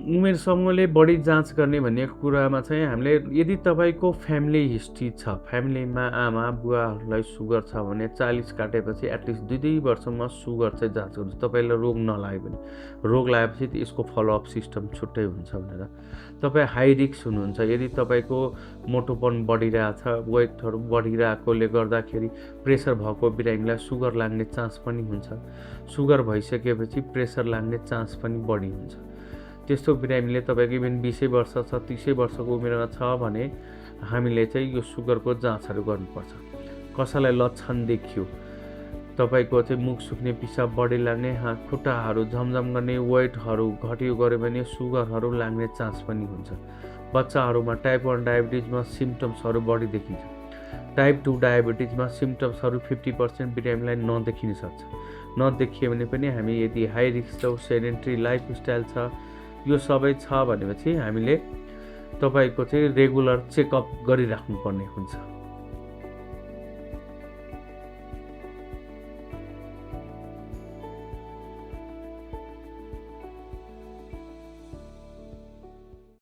उमेर समूहले बढी जाँच गर्ने भन्ने कुरामा चाहिँ हामीले यदि तपाईँको फ्यामिली हिस्ट्री छ, फ्यामिलीमा आमा बुवाहरूलाई सुगर छ भने 40 काटेपछि एटलिस्ट 2 वर्षमा सुगर चाहिँ जाँच गर्नुहोस्, तपाईँलाई रोग नलाग्यो भने। रोग लागेपछि यसको फलोअप सिस्टम छुट्टै हुन्छ भनेर। तपाईँ हाई रिस्क हुनुहुन्छ, यदि तपाईँको मोटोपन बढिरहेछ, वेटहरू बढिरहेकोले गर्दाखेरि प्रेसर भएको बिरामीलाई सुगर लाग्ने चान्स पनि हुन्छ। सुगर भइसकेपछि प्रेसर लाग्ने चान्स पनि बढी हुन्छ। त्यस्तो बिरामीले तपाईँको इभन 20 वर्ष छ, 30 वर्षको उमेरमा छ भने हामीले चाहिँ यो सुगरको जाँचहरू गर्नुपर्छ। कसैलाई लक्षण देखियो, तपाईँको चाहिँ मुख सुक्ने, पिसाब बढी लाग्ने, खुट्टाहरू झमझम गर्ने, वेटहरू घट्यो गऱ्यो भने सुगरहरू लाग्ने चान्स पनि हुन्छ। बच्चाहरूमा टाइप 1 डायबिटिजमा सिम्पटम्सहरू बढी देखिन्छ। टाइप 2 डायबिटिजमा सिम्पटम्सहरू 50% बिरामीलाई नदेखिन सक्छ। नदेखियो भने पनि हामी यदि हाई रिस्क छ, सेडेन्ट्री लाइफस्टाइल छ, यो सबै छ भनेपछि हामीले तपाईँको चाहिँ रेगुलर चेकअप गरिराख्नुपर्ने हुन्छ।